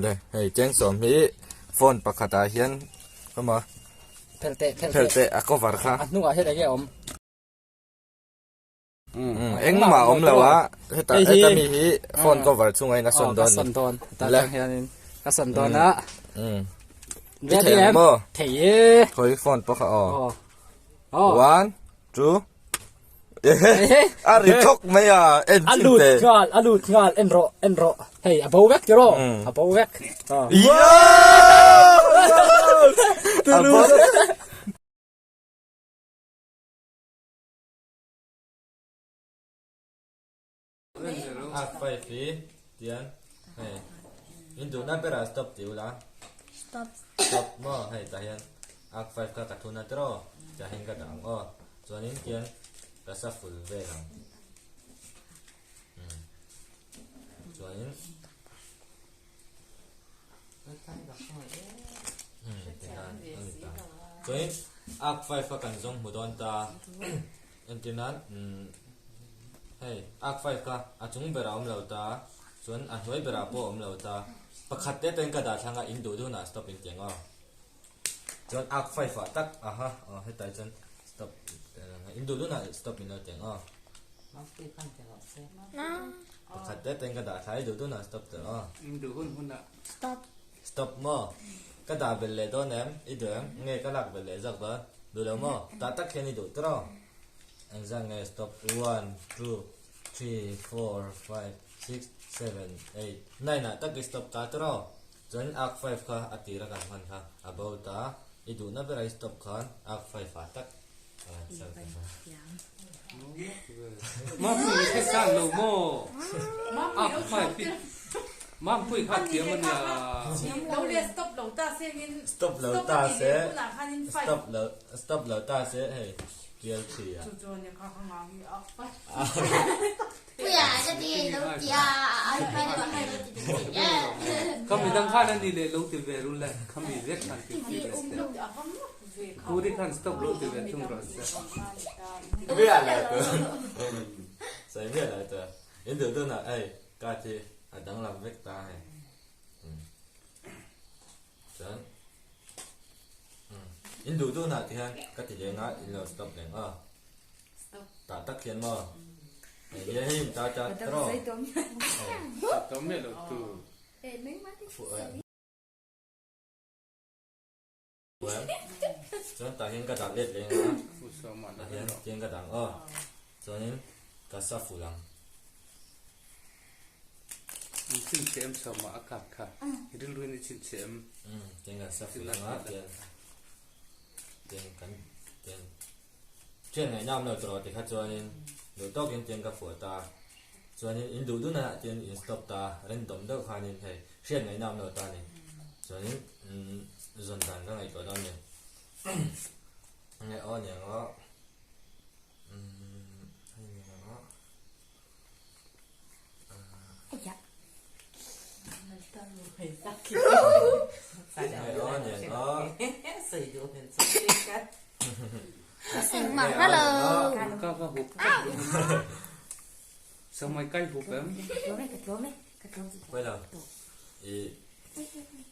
Le hei chengsawm hi phone pakhat ah hian emaw phel teh phel teh a cover kha a hnungah hian enge awm engmah awm lo a heta heta mi hi phone cover chungah in a sawn dawn a sawn dawn tah chuan hianin a sawn dawn a i thei ang maw thei e khawi phone pawh kha aw one two a ri thawk mai a en a lut nghal a lut nghal en rawh en rawh hei a bo vek tiraw a bo vek A five hi tian hei in duhna berah stop tih ula stop stop maw hei tah hian a five kha ka thun a tiraw tah hian ka dah ang aw chuanin tian ka sa full vel ang chuanin chuanin arc five kha kan zawng hmu dawn ta entir nan hei arc five kha a chung berah a awm lo ta chuan a hnuai berah pawh a awm lo ta pakhat te ten ka dah thlang a in duh duhnah stop in tih ang aw chuan arc five ah tak aha aw hetah hi chuan stop in duh duhnah stop in lo tih ang aw. Pakhat te ten ka dah thlai duh dun ah stop tawh aw. Duh hun hun ah. Stop. Stop maw? Ka dah belh leh dawn em? I duh em? Nge ka lak belh leh zawk dawn? Duh lo maw? Tah tak hian i duh tawh. Engzah nge stop? One, two, three, four, five, six, seven, eight, nine ah tak i stop ta tawh. Chuan arc five kha a tira kan hman kha a bo ta. I duhna bera i stop khan arc five ah tak Mampui kha san lo maw? Mampui kha thiam a nia. Stop lo ta se stop lo ta se stop lo stop lo ta se hei pial thi a. Khami dang khan a ni leh lo ti ve rul le khami vek khan ti ti ve se. Puri khan stop lo ti ve thung rawh se. Miah lo tu. Sawi miah lo tu. In duh dun ah ei card hi a danglam vek ta hei. Chuan in duh dun ah ti hian ka ti leng a in lo stop leng aw. Tah tak hian maw. Hei hei in ta ta tawh. Stop miah lo tu. Chuan tah hian ka dah let leng a, tah hian tiang ka dang aw, chuanin ka sa full ang. In chhinchhiah em sawma a kak kha, i rilruin i chhinchhiah em? Umm tiang kan sa full ang a, tiang tiang kan tiang thian ngaih nam lo tawh tikha chuanin duh tawkin tiang ka fuah ta, chuanin in duh dun a tiang in stop ta random deuh khanin hei hriat ngaih nam lo ta a ni, chuanin umm zawn dan ka ngaihtuah dawn a ni nge aw niang aw umm hei niang aw. Ka ka hup Samai kai hup em. Well, i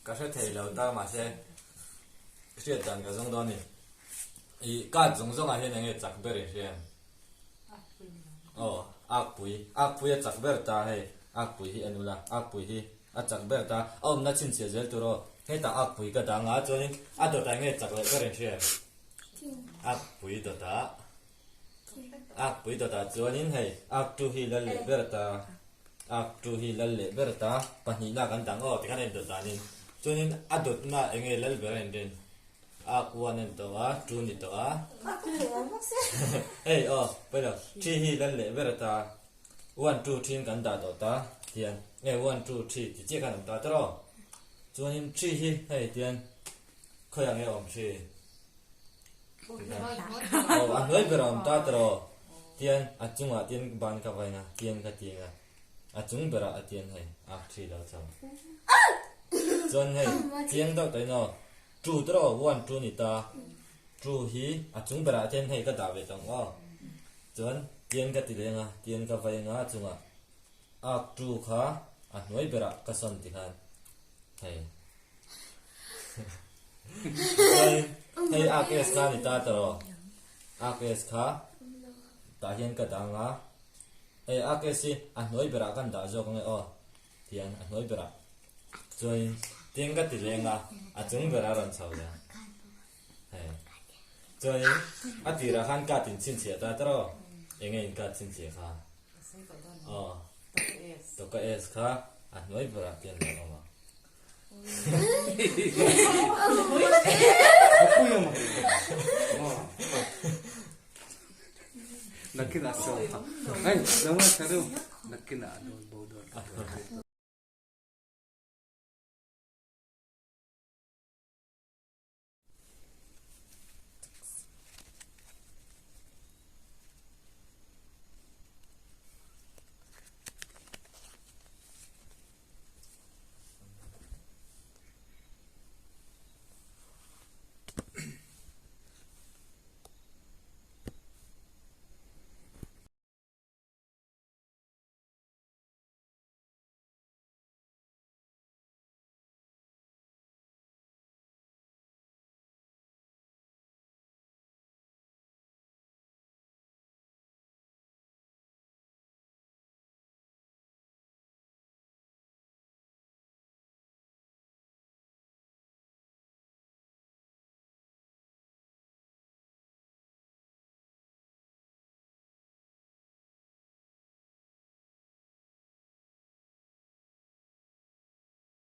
ka hre thei lo ta mahse hriat dan ka zawng dawn a ni. I card zawng zawngah hian enge chak ber i hria em? Aw, Akpui. Akpui a chak ber ta hei. Akpui hi en ula, Akpui hi a chak ber ta. A awmna chhinchhiah zel tur aw. Hetah Akpui ka dang a, chuanin a dawtah enge chak leh ber in hria em? Akpui dawtah. Akpui dawtah chuanin hei Aktu hi lal leh ber ta. Aktu hi lal leh ber ta. Pahnihna kan dang aw tikhan a indawt danin. Chuanin a dawtna enge lal ber a inrin? Ak one a ni tawh a, two a ni tawh a. Hei aw, pawi lo, three hi lan leh ber ata one two three in kan dah tawh ta tian nge one two three ti chiah khan awm ta tawh aw. Chuanin three hi hei tian khawiah nge awm three? Aw a hnuai berah awm ta tawh aw. Tian a chungah tian ban ka vain a, tian ka ti ang a. A chung berah a tian hei ak three lo chho. Chuan hei chiang deuh tawhin aw. Two te rawh one two ni ta two hi a chung berah hian hei ka dah ve tawh ang aw chuan tian ka ti leng a tian ka vai anga a chungah ak two kha A hnuai berah ka sawn ti khan hei chuanin hei AKS kha a ni ta tawh AKS kha tah hian ka dang a hei AKS hi a hnuai berah kan dah zawk ange aw tiang a hnuai berah chuanin tiang ka ti leng a a chung berah a rawn chho leh hei chuanin a tirah khan cut in chhinchhiah ta tawh enge in cut chhinchhiah kha. Aw Toka S kha a hnuai berah te an lo awm a. Nakin a saw. Hey, nang a saru. Nakin a bo dawn.